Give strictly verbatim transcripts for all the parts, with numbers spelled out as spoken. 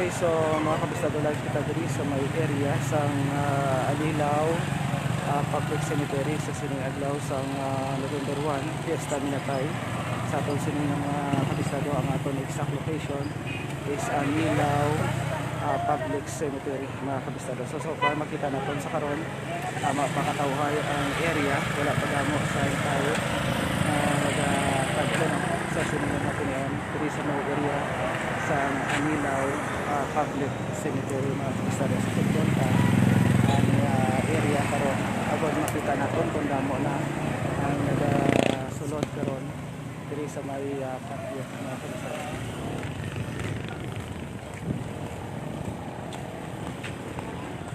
Okay, so mga kabistado, live kita diri sa may area sang, ah, Anilao, ah, Public Cemetery sa sining adlaw sang, ah, November one, Fiesta Minatay. Sa aton sining nga mga kabistado, ang aton exact location is Anilao, ah, Public Cemetery, mga kabistado. So, so far, makita naton sa karon, ah, mapakatawhay ang area. Wala pa damo sa tawo, ah, nagakadto, no, sa sining nga mga tinion diri sa may area sa Anilao, ah, Public Cemetery, mga kabistado. Sa pagpunta ang, ah, area karon, agod makita naton kung damo na ang nagasulod karon diri sa may, ah, patio, mga kabistado.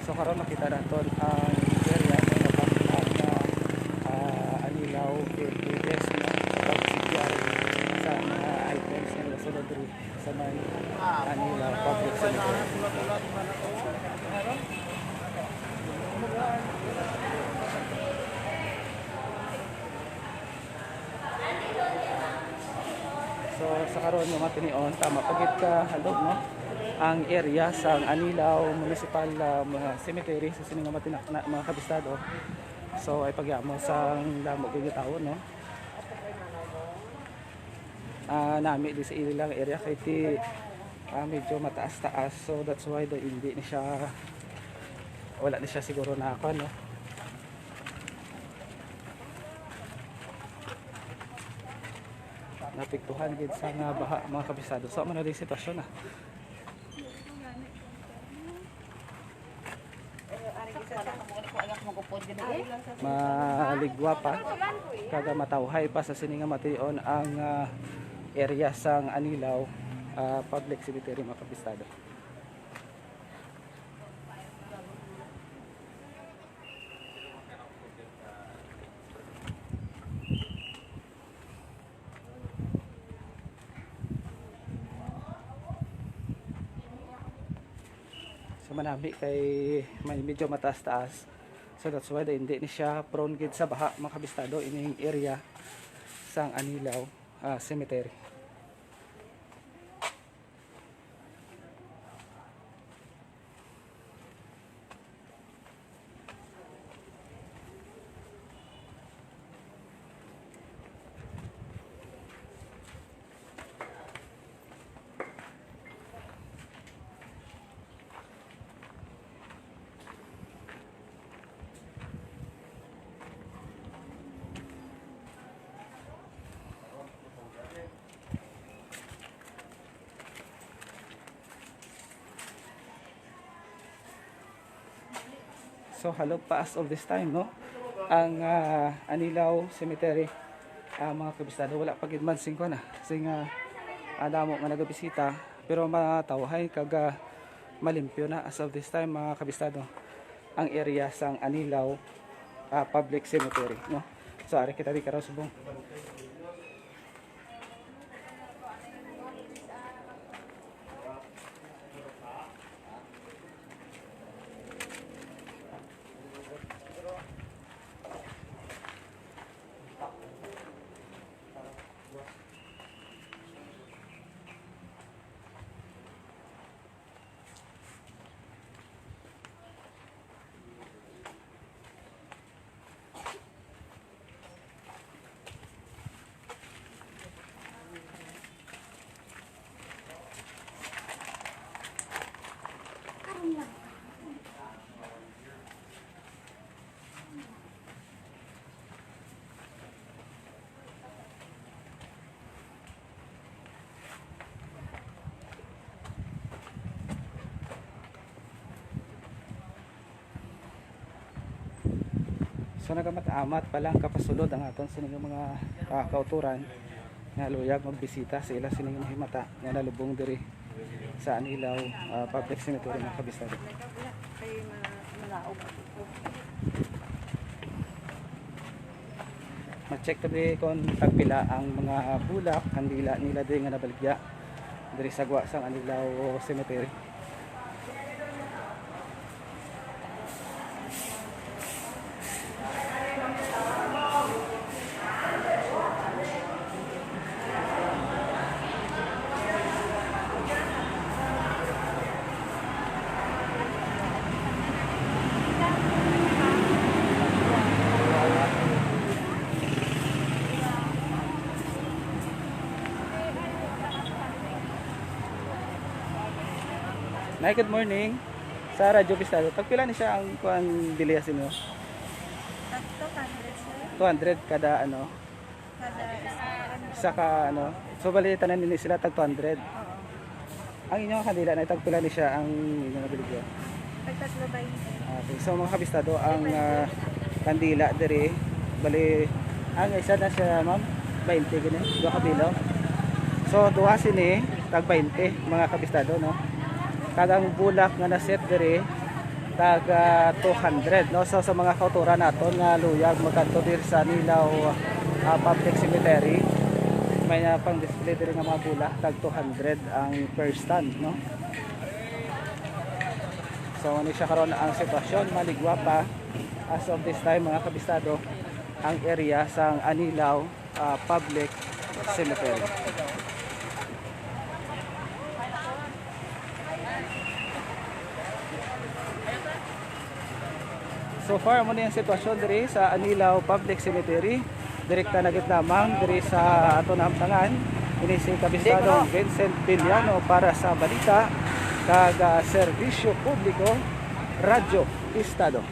So karon makita naton ang area sa labas ang, ah, ah, Anilao F P S, no, sa pag-secure sa mga items nga nagasulod diri sa may Anilao Public Cemetery. So, sa karon, mga tinion, tama pa gid ka halog, no? Ang area sa Anilao Municipal, ah, mga cemetery sa sini nga matinakna, mga kabistado. So, ay pagyamo sa damo gid nga tawo, no? Ah, nami di sa ila lang area kay ti, ah, medyo mataas-taas. So, that's why the, hindi ni siya, wala ni siya siguro na ako, no? Napiktuhan gid sa nga baha, mga kabisado. So, amo na di sitwasyon, ah. Maligwa pa, kag matawhay pa sa sini nga mation ang, ah, area sang Anilao, ah, Public Cemetery, mga kabisado. So, manami kay may medyo mataas-taas. So, that's why hindi ni siya prone gid sa baha, mga kabistado, ining area sang Anilao, ah, Cemetery. So, halog pa as of this time, no? Ang, ah, Anilao Cemetery, ah, mga kabistado, wala pa gid man sing kuwan, ah, sing, ah, ah, damo nga nagabisita, pero matawhay kag, ah, malimpyo na as of this time, mga kabistado, ang area sang Anilao, ah, Public Cemetery, no? So, ari kita di karon subong. So, nagamat-amat pa lang kapasulod ang aton sini nga mga, ah, kautoran nga luyag magbisita sa ila sini nga mga himata nga nalubong diri sa Anilao, ah, Public Cemetery, mga kabisado. Ma-check tabi kung tagpila ang mga bulak, kandila nila diri nga nabaligya diri sa gwa sang Anilao Cemetery. Hi, good morning. Sa Radyo Pistado, tagpila ni siya ang kuan, bilya sa inyo? Tag two hundred, sir. Two hundred kada ano, Kada isa. Isa ka ano. So bali tanan ni sila tag two hundred. Oo. Ang inyong kandila na, tagpila ni siya ang inyong nabiligyan? Tag tatlo baynte. Okay, so mga kabistado, ang ah, kandila diri, bali, ang isa na siya, ma'am, baynte gini, duha ka bilog. So duha sini, tag baynte, mga kabistado, no? Kag ang bulak nga na-set diri, tag ah, two hundred, no? So sa mga kauturan naton nga luyag magkadto diri sa Anilao ah, Public Cemetery, may ah, pang-display diri nga mga bulak, tag two hundred ang per stand, no? So ano siya karon ang sitwasyon, maligwa pa as of this time, mga kabistado, ang area sa Anilao ah, Public Cemetery. So far, mo ni ang sitwasyon diri sa Anilao Public Cemetery. Direkta na gid lamang diri sa ato nahamtangan. Ini si Kabistadong Vincent Villano para sa balita kag ah, serbisyo publiko, Radyo Estado.